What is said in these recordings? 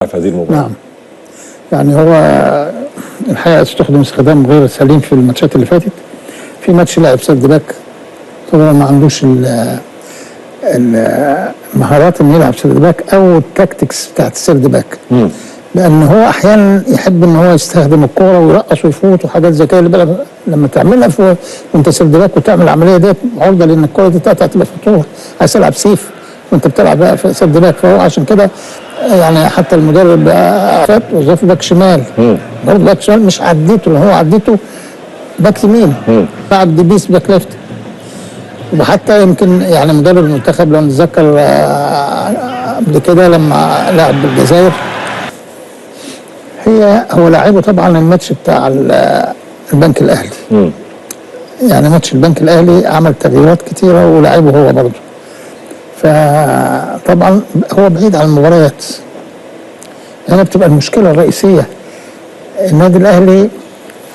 في هذه المباراة. نعم، يعني هو الحقيقة استخدم استخدام غير سليم في الماتشات اللي فاتت. في ماتش لعب third back، طبعا ما عندوش المهارات انه يلعب third back او ال tactics بتاعت ال third back، لان هو احيانا يحب ان هو يستخدم الكورة ويرقص ويفوت وحاجات زي كده. اللي بالك لما تعملها في وانت third back وتعمل العملية ديت عرضه لان الكورة دي تقطع، تبقى خطوره. عايز تلعب safe وانت بتلعب بقى في third back. فهو عشان كده يعني حتى المدرب فات وظف باك شمال، برضه باك شمال مش عديته، اللي هو عديته باك يمين، لعب دي بيس back left. وحتى يمكن يعني مدرب المنتخب لو نتذكر قبل كده لما لعب بالجزائر، هي هو لعبه طبعا الماتش بتاع البنك الاهلي. يعني ماتش البنك الاهلي عمل تغييرات كتيرة ولعبه هو برضه، فطبعا هو بعيد عن المباريات. هنا بتبقى المشكلة الرئيسيه. النادي الاهلي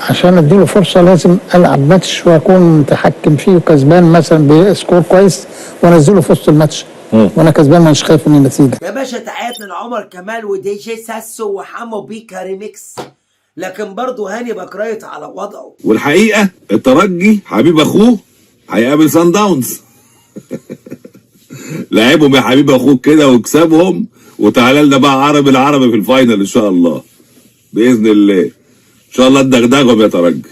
عشان اديله فرصة لازم العب ماتش واكون متحكم فيه وكسبان مثلا ب score كويس، وانزله في وسط الماتش وانا كسبان، مش خايف من النتيجه. يا باشا تحياتنا لعمر كمال ودي جي ساسو وحمو بيكا ريميكس، لكن برضه هاني بكرايت على وضعه. والحقيقة الترجي حبيب اخوه هيقابل سان داونز. لعبهم يا حبيب اخوك كده واكسبهم وتعالى لنا بقى عربي العربي في ال final ان شاء الله، باذن الله. ان شاء الله تدغدغهم يا ترجي،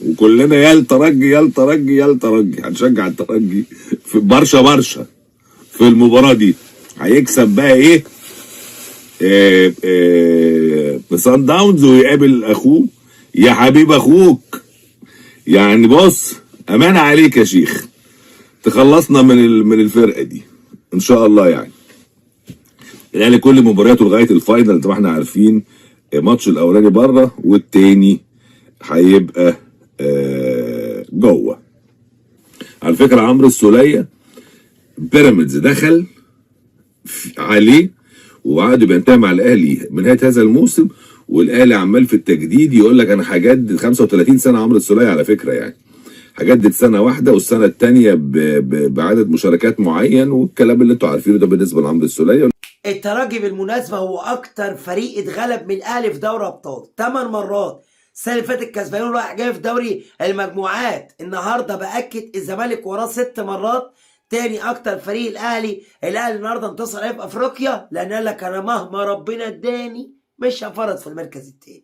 وكلنا يا الترجي يا الترجي يا الترجي. هنشجع الترجي في برشا برشا في المباراة دي. هيكسب بقى ايه؟ سان داونز ويقابل اخوه. يا حبيب اخوك، يعني بص، امانه عليك يا شيخ تخلصنا من الفرقة دي ان شاء الله. يعني الاهلي كل مبارياته لغاية ال final زي ما احنا عارفين، الماتش الاولاني بره والتاني هيبقى جوه. على فكرة عمرو السوليه بيراميدز دخل عليه وعقده بينتهي مع الاهلي من نهاية هذا الموسم، والاهلي عمال في التجديد يقول لك انا هجدد. 35 سنة عمرو السوليه على فكره، يعني هجدد سنة واحدة والسنة الثانية بعدد مشاركات معين والكلام اللي انتوا عارفينه ده بالنسبة لعمرو السوليه. الترجي بالمناسبة هو أكتر فريق اتغلب من الأهلي في دوري أبطال 8 مرات. السنة اللي فاتت كسبانين رايح جاي في دوري المجموعات. النهارده بأكد الزمالك وراه 6 مرات، تاني أكتر فريق الأهلي. الأهلي النهارده انتصر عليه في أفريقيا، لأن قال لك أنا مهما ربنا اداني مش هفرط في المركز التاني.